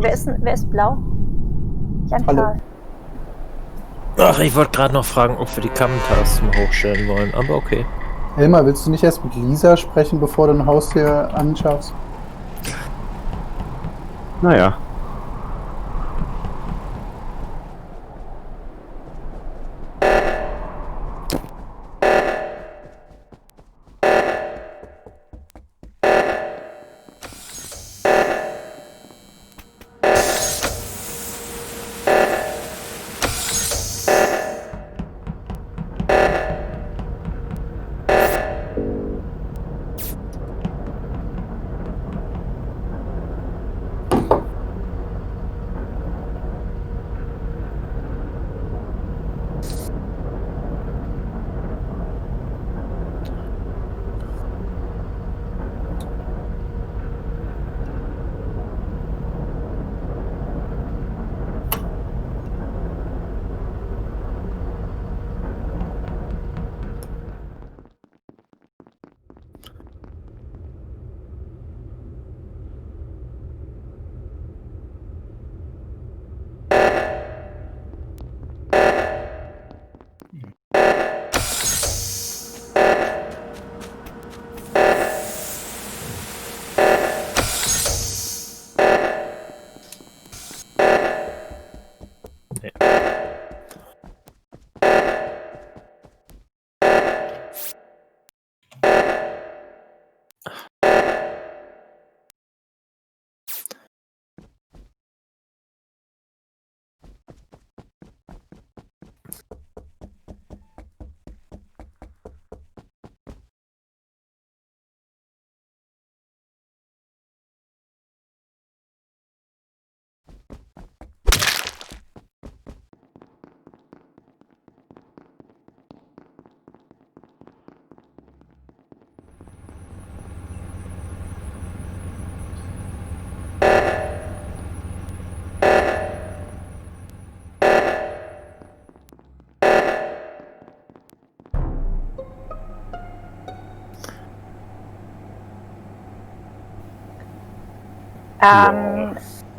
Wer ist blau? Jan Hallo. Karl. Ach, ich wollte gerade noch fragen, ob wir die Kammentas zum Hochstellen wollen, aber okay. Elmar, willst du nicht erst mit Lisa sprechen, bevor du ein Haustier anschaffst? Naja.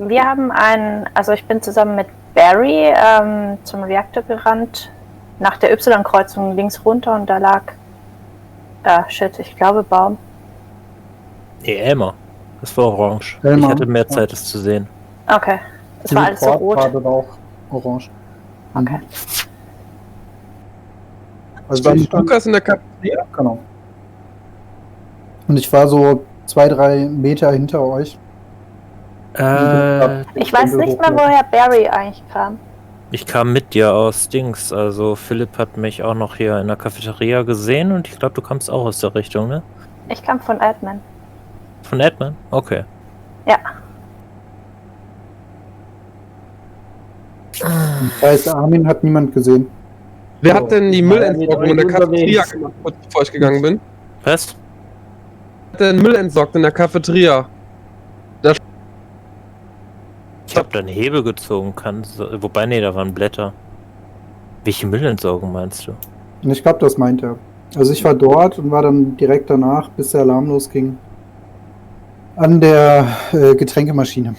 Wir haben also ich bin zusammen mit Barry zum Reaktor gerannt, nach der Y-Kreuzung links runter und da lag, ich glaube Baum. Nee, Elmar. Das war orange. Elmar, Ich hatte mehr Zeit, es zu sehen. Okay, es war alles so rot. War dann auch orange. Okay. Also Stand Lukas in der Cafeteria? Genau. Und ich war so 2-3 Meter hinter euch. Ich weiß nicht mehr, woher Barry eigentlich kam. Ich kam mit dir aus Dings, also Philipp hat mich auch noch hier in der Cafeteria gesehen und ich glaube, du kommst auch aus der Richtung, ne? Ich kam von Admin. Von Edmund? Okay. Ja. Das heißt, Armin hat niemand gesehen. Wer hat denn die Müllentsorgung in der Cafeteria gemacht, kurz bevor ich gegangen bin? Was? Wer hat denn Müll entsorgt in der Cafeteria? Ich habe da einen Hebel gezogen, wobei, nee, da waren Blätter. Welche Müllentsorgung meinst du? Und ich glaube, das meint er. Also ich war dort und war dann direkt danach, bis der Alarm losging, an der Getränkemaschine.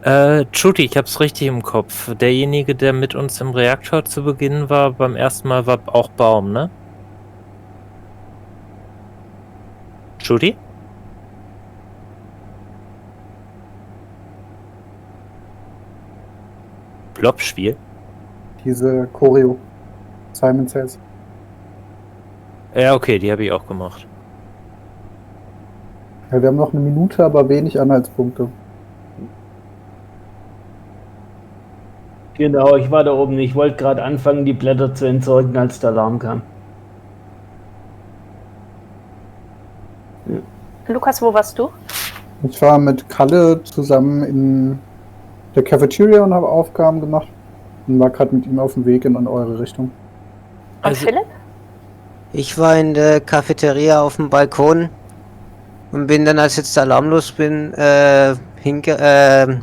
Trudy, ich hab's richtig im Kopf. Derjenige, der mit uns im Reaktor zu Beginn war, beim ersten Mal war auch Baum, ne? Trudy? Plop-Spiel? Diese Choreo. Simon Says. Ja, okay, die habe ich auch gemacht. Ja, wir haben noch eine Minute, aber wenig Anhaltspunkte. Genau, ich war da oben. Ich wollte gerade anfangen, die Blätter zu entsorgen, als der Alarm kam. Lukas, wo warst du? Ich war mit Kalle zusammen in der Cafeteria und habe Aufgaben gemacht. Und war gerade mit ihm auf dem Weg in eure Richtung. Und Also- Philipp? Ich war in der Cafeteria auf dem Balkon und bin dann, als jetzt der Alarm los bin,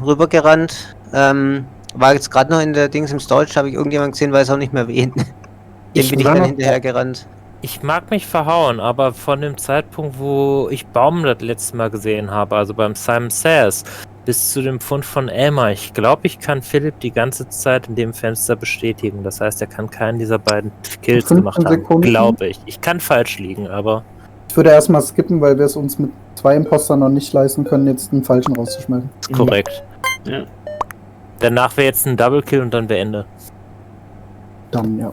rübergerannt. War jetzt gerade noch in der Dings im Storage, habe ich irgendjemand gesehen, weiß auch nicht mehr wen. Dem bin ich war dann noch hinterher gerannt. Ich mag mich verhauen, aber von dem Zeitpunkt, wo ich Baum das letzte Mal gesehen habe, also beim Simon Says, Bis zu dem Fund von Elmar. Ich glaube, ich kann Philipp die ganze Zeit in dem Fenster bestätigen. Das heißt, er kann keinen dieser beiden Kills 15 gemacht haben. Sekunden. Glaube ich. Ich kann falsch liegen, aber... Ich würde erstmal skippen, weil wir es uns mit 2 Impostern noch nicht leisten können, jetzt einen falschen rauszuschmeißen. Ist korrekt. Ja. Danach wäre jetzt ein Double Kill und dann wäre Ende. Dann, ja.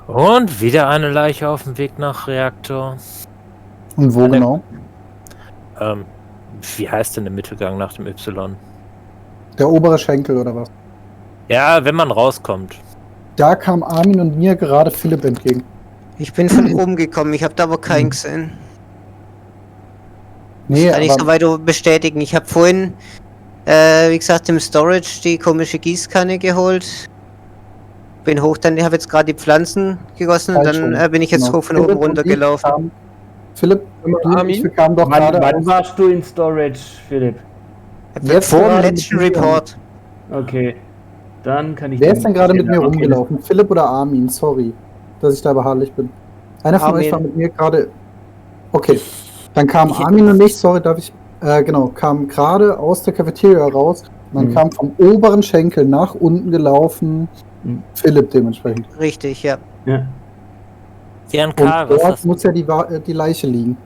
Und wieder eine Leiche auf dem Weg nach Reaktor. Und wo genau? Wie heißt denn der Mittelgang nach dem Y? Der obere Schenkel oder was? Ja, wenn man rauskommt. Da kam Armin und mir gerade Philipp entgegen. Ich bin von oben gekommen, ich habe da aber keinen gesehen. Nee, Kann ich aber so weiter bestätigen. Ich habe vorhin, wie gesagt, im Storage die komische Gießkanne geholt. Bin hoch, dann habe jetzt gerade die Pflanzen gegossen und dann bin ich jetzt genau. hoch von oben Philipp und runter ich gelaufen. kamen- Philipp, du und Armin? wir kamen doch gerade Wann aus. warst du in Storage, Philipp? Jetzt Vor dem gerade letzten mit mir. Report. Okay. Dann kann ich... Wer ist denn gerade mit mir Okay. rumgelaufen? Philipp oder Armin? Sorry, dass ich da beharrlich bin. Einer von Armin. euch war mit mir gerade... Okay, dann kam Ich- Armin und ich, sorry, darf ich... genau, kam gerade aus der Cafeteria raus. Und dann kam vom oberen Schenkel nach unten gelaufen Philipp dementsprechend. Richtig, ja. Ja. Jan Und Karl, was dort hast muss ja die Leiche liegen.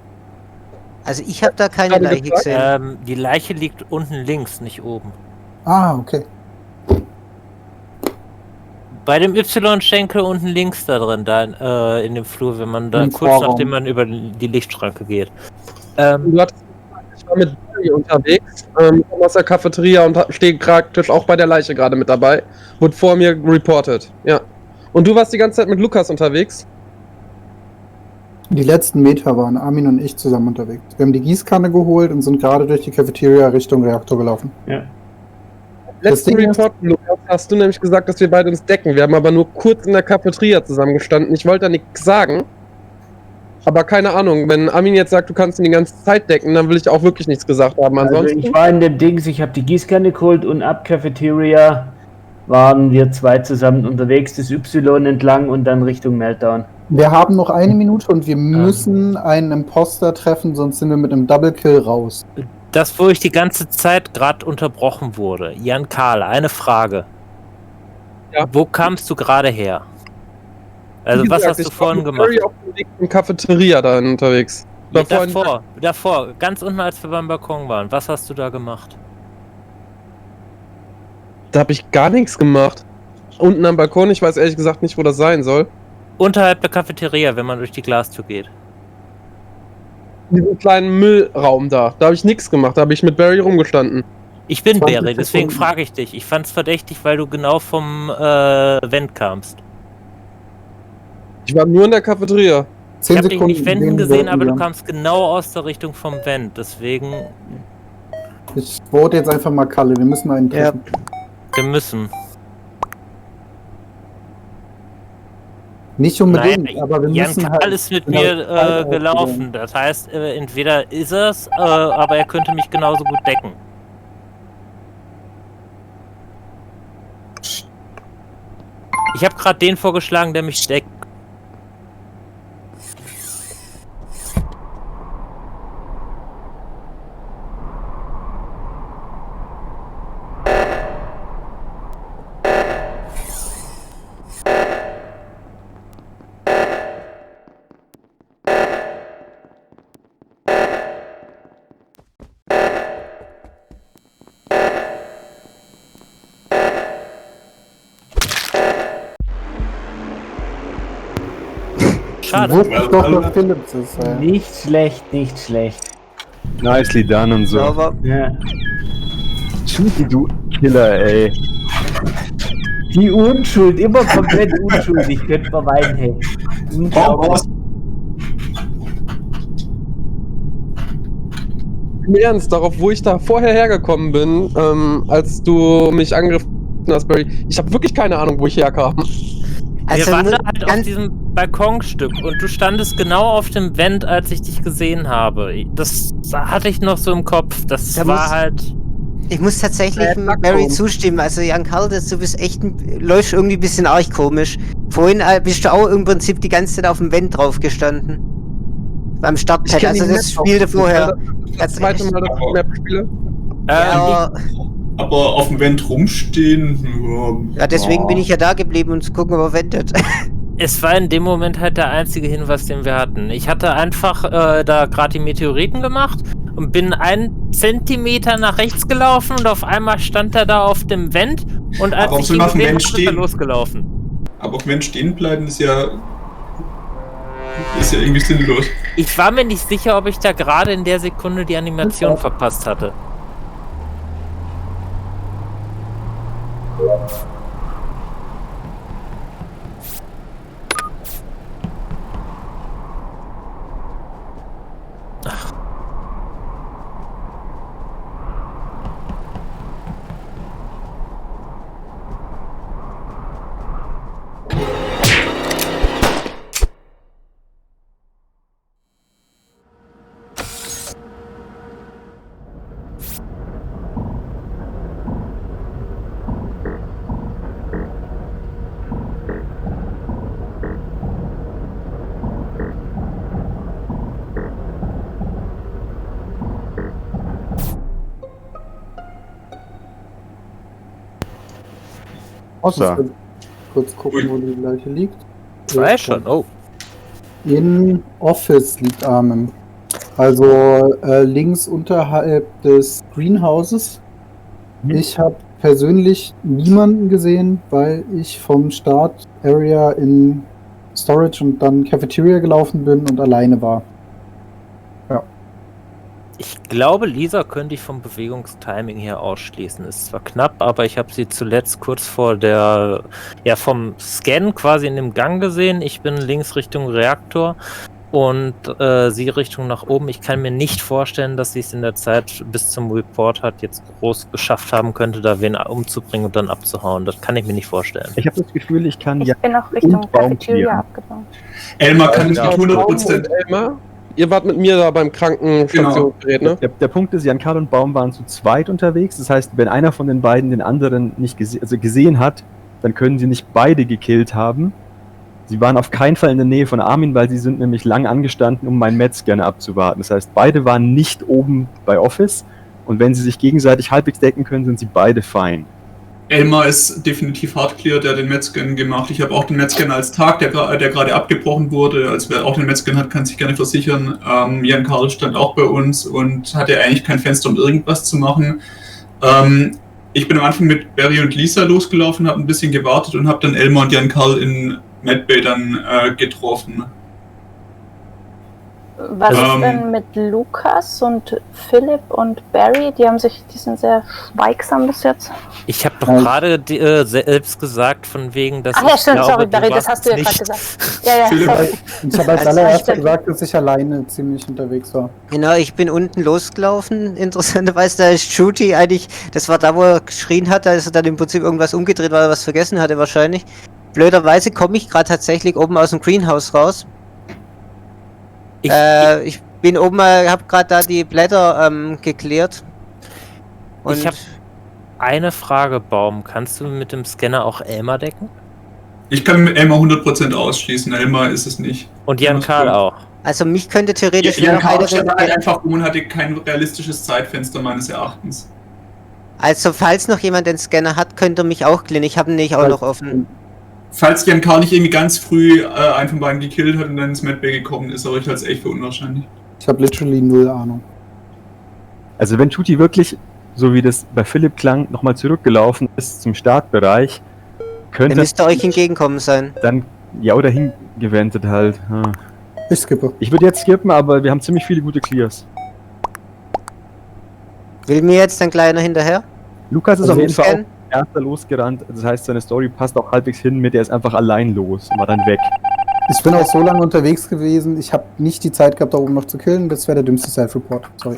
Also ich habe da keine Gerade Leiche gesagt? gesehen. Die Leiche liegt unten links, nicht oben. Ah, okay. Bei dem Y-Schenkel unten links da drin, da in dem Flur, wenn man da Im kurz Vorraum. nachdem man über die Lichtschranke geht. Du hattest gesagt, ich war mit Barry unterwegs, komme aus der Cafeteria und stehe praktisch auch bei der Leiche gerade mit dabei. Wurde vor mir reported, ja. Und du warst die ganze Zeit mit Lukas unterwegs? Die letzten Meter waren Armin und ich zusammen unterwegs. Wir haben die Gießkanne geholt und sind gerade durch die Cafeteria Richtung Reaktor gelaufen. Ja. Letzten Ding ist- Report, Lukas, hast du nämlich gesagt, dass wir beide uns decken. Wir haben aber nur kurz in der Cafeteria zusammengestanden. Ich wollte da nichts sagen. Aber keine Ahnung, wenn Armin jetzt sagt, du kannst ihn die ganze Zeit decken, dann will ich auch wirklich nichts gesagt haben. Also Ansonsten. ich war in dem Dings, ich habe die Gießkanne geholt und ab Cafeteria waren wir 2 zusammen unterwegs, das Y entlang und dann Richtung Meltdown. Wir haben noch 1 Minute und wir müssen einen Imposter treffen, sonst sind wir mit einem Double Kill raus. Das, wo ich die ganze Zeit gerade unterbrochen wurde. Jan Karl, eine Frage. Ja. Wo kamst du gerade her? Also Wie was gesagt, hast du ich war vorhin mit gemacht? Barry auf dem Weg in Cafeteria da unterwegs. Nee, War vorhin- davor, ganz unten, als wir beim Balkon waren. Was hast du da gemacht? Da habe ich gar nichts gemacht. Unten am Balkon, ich weiß ehrlich gesagt nicht, wo das sein soll. Unterhalb der Cafeteria, wenn man durch die Glastür geht. In diesem kleinen Müllraum da. Da habe ich nichts gemacht. Da habe ich mit Barry rumgestanden. Ich bin 20 Barry, deswegen Sekunden. frage ich dich. Ich fand's verdächtig, weil du genau vom Vent kamst. Ich war nur in der Cafeteria. 10 Ich habe dich Sekunden. nicht wenden sehen gesehen, sollten aber wir. du kamst genau aus der Richtung vom Vent. Deswegen, Ich vote jetzt einfach mal Kalle, wir müssen einen Ja. treffen. wir müssen. Nicht unbedingt, Nein, aber wir Jan müssen Karl halt... ist mit genau mir Zeit gelaufen. aufbringen. Das heißt, entweder ist er's, aber er könnte mich genauso gut decken. Ich habe gerade den vorgeschlagen, der mich deckt. Schade. Wusste ich doch, dass Philips ist. Nicht schlecht, nicht schlecht. nicely done und so. Sauber. Ja. Shooty, du Killer, ey. Die Unschuld, immer komplett unschuldig, ich könnte mal weinen, hey. Unglaublich. Im Ernst, darauf, wo ich da vorher hergekommen bin, als du mich angegriffen hast, Barry, ich habe wirklich keine Ahnung, wo ich herkam. Also, Wir waren da halt auf ganz, diesem Balkonstück und du standest genau auf dem Vent, als ich dich gesehen habe. Das hatte ich noch so im Kopf. Das Da war muss- halt... ich muss tatsächlich Backbone. Barry zustimmen. Also, Jan Karl, du bist echt, läufst irgendwie ein bisschen arg komisch. Vorhin bist du auch im Prinzip die ganze Zeit auf dem Vent drauf gestanden. Beim Startpad, kenn also die das Map spielte auch. vorher. Das zweite Mal, dass ich Map spiele. Ja, Aber auf dem Vent rumstehen. ja, deswegen bin ich ja da geblieben und zu gucken, ob er wendet. Es war in dem Moment halt der einzige Hinweis, den wir hatten. Ich hatte einfach da gerade die Meteoriten gemacht und bin 1 Zentimeter nach rechts gelaufen und auf einmal stand er da auf dem Vent und als Aber ich soll ihn man auf dem gesehen Vent habe, ist er stehen? losgelaufen. Aber auf dem Vent stehen bleiben ist ja irgendwie sinnlos. Ich war mir nicht sicher, ob ich da gerade in der Sekunde die Animation verpasst hatte. Außer. Kurz gucken, wo die Leiche liegt. Zwei schon, oh. In Office liegt Armin. Also links unterhalb des Greenhouses. Ich habe persönlich niemanden gesehen, weil ich vom Start Area in Storage und dann Cafeteria gelaufen bin und alleine war. Ich glaube, Lisa könnte ich vom Bewegungstiming her ausschließen. Ist zwar knapp, aber ich habe sie zuletzt kurz vor der, ja, vom Scan quasi in dem Gang gesehen. Ich bin links Richtung Reaktor und sie Richtung nach oben. Ich kann mir nicht vorstellen, dass sie es in der Zeit bis zum Report hat jetzt groß geschafft haben könnte, da wen umzubringen und dann abzuhauen. Das kann ich mir nicht vorstellen. Ich habe das Gefühl, ich kann Ich ja. bin auch Richtung Und Baum Cafeteria clearen. abgebaut. Elmar kann nicht Ja. mit 100%. Elmar, ihr wart mit mir da beim Krankenstationsgerät, ne? Der Punkt ist, Jan Karl und Baum waren zu zweit unterwegs. Das heißt, wenn einer von den beiden den anderen nicht gesehen hat, dann können sie nicht beide gekillt haben. Sie waren auf keinen Fall in der Nähe von Armin, weil sie sind nämlich lang angestanden, um meinen Metzscanner abzuwarten. Das heißt, beide waren nicht oben bei Office und wenn sie sich gegenseitig halbwegs decken können, sind sie beide fein. Elmar ist definitiv Hardclear, der hat den Metzgen gemacht. Ich habe auch den Metzgen als Tag, der gerade abgebrochen wurde. Also wer auch den Metzgen hat, kann sich gerne versichern. Jan Karl stand auch bei uns und hatte eigentlich kein Fenster, um irgendwas zu machen. Ich bin am Anfang mit Barry und Lisa losgelaufen, habe ein bisschen gewartet und habe dann Elmar und Jan Karl in Medbay dann getroffen. Was ist denn mit Lukas und Philipp und Barry? Die sind sehr schweigsam bis jetzt. Ich habe doch gerade selbst gesagt, von wegen, dass Ach ja, ich stimmt, glaube, sorry, Barry, das warst hast du ja nicht. gerade gesagt. Ja, ja, Philipp, sorry. Ich habe als Also, allererst stimmt. gesagt, dass ich alleine ziemlich unterwegs war. Genau, ich bin unten losgelaufen. Interessanterweise, da ist Shooty eigentlich, das war da, wo er geschrien hat, da ist er dann im Prinzip irgendwas umgedreht, weil er was vergessen hatte wahrscheinlich. Blöderweise komme ich gerade tatsächlich oben aus dem Greenhouse raus. Ich bin oben, habe gerade da die Blätter geklärt. Und Ich habe eine Frage, Baum. Kannst du mit dem Scanner auch Elmar decken? ich kann mit Elmar 100% ausschließen. Elmar ist es nicht. Und Jan Karl auch. also mich könnte theoretisch Jan noch Karl einer stand halt einfach rum und hatte kein realistisches Zeitfenster meines Erachtens. Also falls noch jemand den Scanner hat, könnte er mich auch klären. Ich habe ihn nicht auch noch offen. Falls Jan Karl nicht irgendwie ganz früh einen von beiden gekillt hat und dann ins Medbay gekommen ist, aber ich halte es echt für unwahrscheinlich. Ich habe literally null Ahnung. Also wenn Tuti wirklich, so wie das bei Philipp klang, nochmal zurückgelaufen ist zum Startbereich, Ihr könnte müsst euch entgegenkommen sein. dann ja oder hingewendet. gewendet halt. Ich skippe. Ich würde jetzt skippen, aber wir haben ziemlich viele gute Clears. Will mir jetzt ein kleiner hinterher? Lukas ist Also auf jeden Fall scannen? auch erster losgerannt. Das heißt, seine Story passt auch halbwegs hin mit, er ist einfach allein los und war dann weg. Ich bin auch so lange unterwegs gewesen, ich habe nicht die Zeit gehabt, da oben noch zu killen. Das wäre der dümmste Self-Report. Sorry.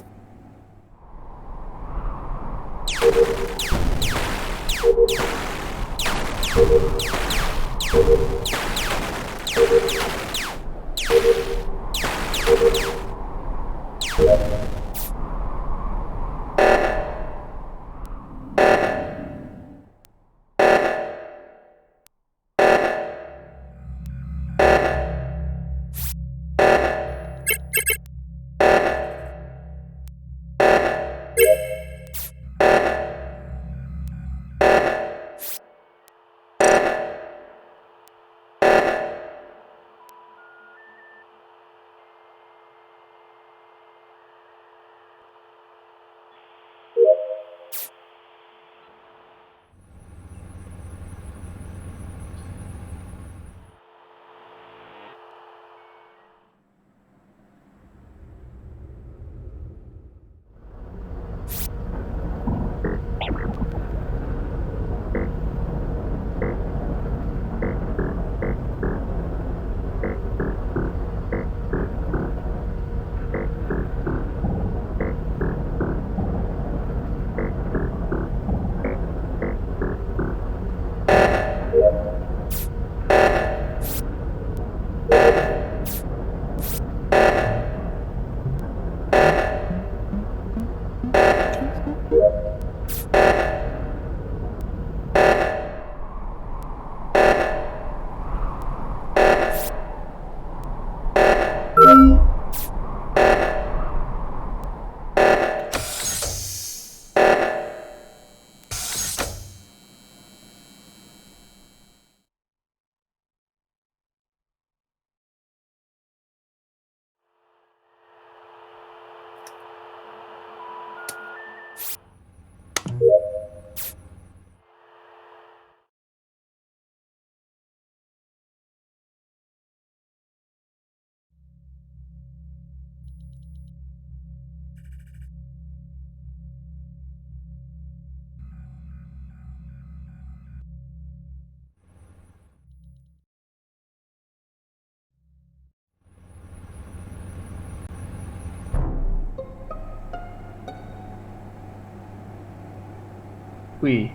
Ui.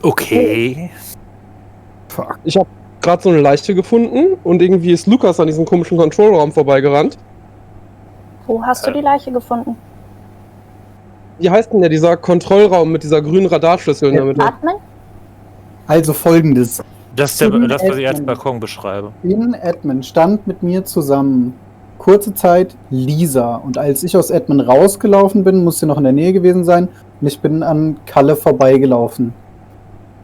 Okay. Fuck. Ich habe gerade so eine Leiche gefunden und irgendwie ist Lukas an diesem komischen Kontrollraum vorbeigerannt. Wo hast du die Leiche gefunden? Wie heißt denn der, dieser Kontrollraum mit dieser grünen Radarschlüssel in der Mitte? Admin? Also folgendes. Das ist das, was ich als Balkon beschreibe. In Admin stand mit mir zusammen kurze Zeit Lisa. Und als ich aus Admin rausgelaufen bin, muss sie noch in der Nähe gewesen sein. Und ich bin an Kalle vorbeigelaufen.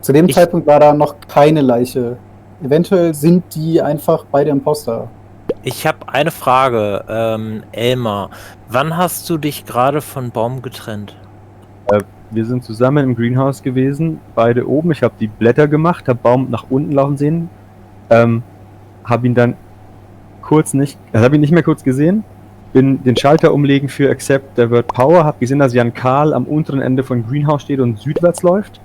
Zu dem Zeitpunkt war da noch keine Leiche. Eventuell sind die einfach beide Imposter. Ich habe eine Frage, Elmar. Wann hast du dich gerade von Baum getrennt? Wir sind zusammen im Greenhouse gewesen, beide oben. Ich habe die Blätter gemacht, habe Baum nach unten laufen sehen, habe ihn dann habe ihn nicht mehr kurz gesehen, bin den Schalter umlegen für Accept der Word Power, habe gesehen, dass Jan Karl am unteren Ende von Greenhouse steht und südwärts läuft,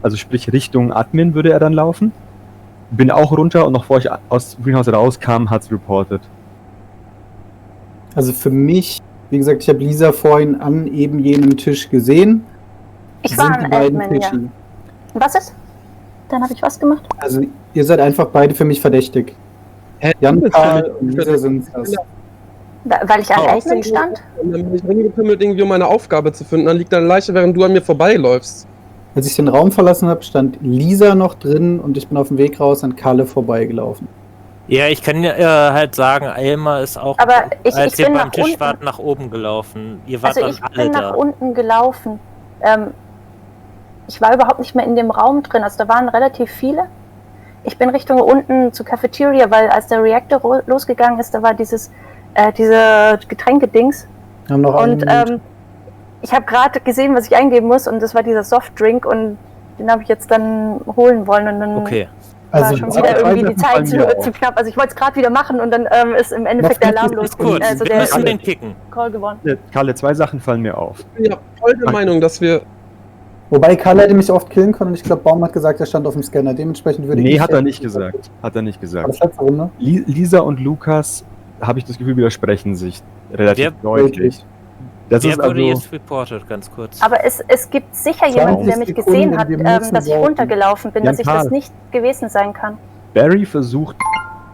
also sprich Richtung Admin würde er dann laufen. Bin auch runter und noch bevor ich aus Greenhouse rauskam, hat's reported. Also für mich, wie gesagt, ich habe Lisa vorhin an eben jenem Tisch gesehen. Ich war Sind die am beiden Admin, ja. fishy? Und was ist? Dann habe ich was gemacht? Also ihr seid einfach beide für mich verdächtig. Jan Karl und Lisa sind das. Weil ich am Admin stand? Und dann bin ich rumgepimmelt, irgendwie um meine Aufgabe zu finden. Dann liegt da eine Leiche, während du an mir vorbeiläufst. Als ich den Raum verlassen habe, stand Lisa noch drin und ich bin auf dem Weg raus an Kalle vorbeigelaufen. Ja, ich kann ja halt sagen, Elmar ist auch, Aber als ich ihr bin beim nach Tisch unten. wart, nach oben gelaufen. Ihr wart Also dann ich alle bin nach da. unten gelaufen. Ich war überhaupt nicht mehr in dem Raum drin. Also da waren relativ viele. Ich bin Richtung unten zur Cafeteria, weil als der Reaktor losgegangen ist, da war diese Getränkedings. Wir haben noch Und einen ich habe gerade gesehen, was ich eingeben muss, und das war dieser Softdrink, und den habe ich jetzt dann holen wollen. Und dann Okay. war schon wieder irgendwie die Zeit zu zu knapp. Also ich wollte es gerade wieder machen und dann ist im Endeffekt der Alarm losgegangen. Kurz, Also wir der müssen den kicken. Call gewonnen. Kalle, 2 Sachen fallen mir auf. Ich bin ja voll der Meinung, dass wir. Wobei Karl hätte mich oft killen können und ich glaube, Baum hat gesagt, er stand auf dem Scanner. Dementsprechend würde ich. Nee, hat er nicht gesagt. Hat er nicht War gesagt. das letzte Runde? Lisa und Lukas, habe ich das Gefühl, widersprechen sich relativ deutlich. Das Wer ist wurde also, jetzt reported, ganz kurz? Aber es gibt sicher jemanden, der mich 20 gesehen hat, Sekunden, wir müssen dass ich voten. runtergelaufen bin, dass ich das Karl. nicht gewesen sein kann. Barry versucht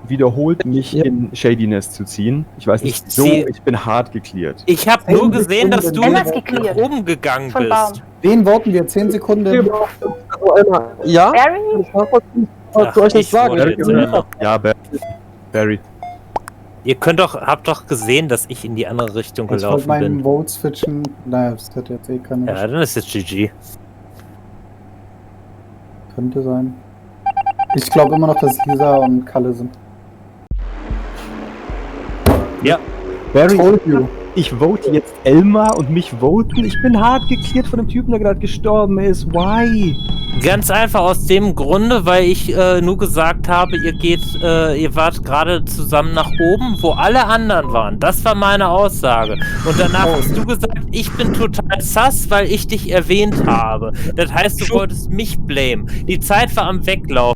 wiederholt mich Ja. in Shadiness zu ziehen. Ich weiß nicht, ich bin hart geklärt. Ich habe nur gesehen, dass du Emma ist nach geklärt. oben gegangen Von Baum. bist. Wen voten wir? 10 Sekunden. Also einmal, ja? Barry? Ich wollte euch nicht ich sagen. wurde Ich jetzt bin immer. Ja, Barry. Ihr habt doch gesehen, dass ich in die andere Richtung Ich wollte gelaufen meinen bin. Vote switchen. Naja, das hat jetzt eh keine. Ja, dann ist es GG. Könnte sein. Ich glaube immer noch, dass Lisa und Kalle sind. Ja, Barry, Told you. ich vote jetzt Elmar und mich voten. Ich bin hart geklärt von dem Typen, der gerade gestorben ist. Why? ganz einfach aus dem Grunde, weil ich nur gesagt habe, ihr wart gerade zusammen nach oben, wo alle anderen waren. Das war meine Aussage. Und danach hast du gesagt, ich bin total sass, weil ich dich erwähnt habe. Das heißt, du wolltest mich blamen. Die Zeit war am Weglaufen.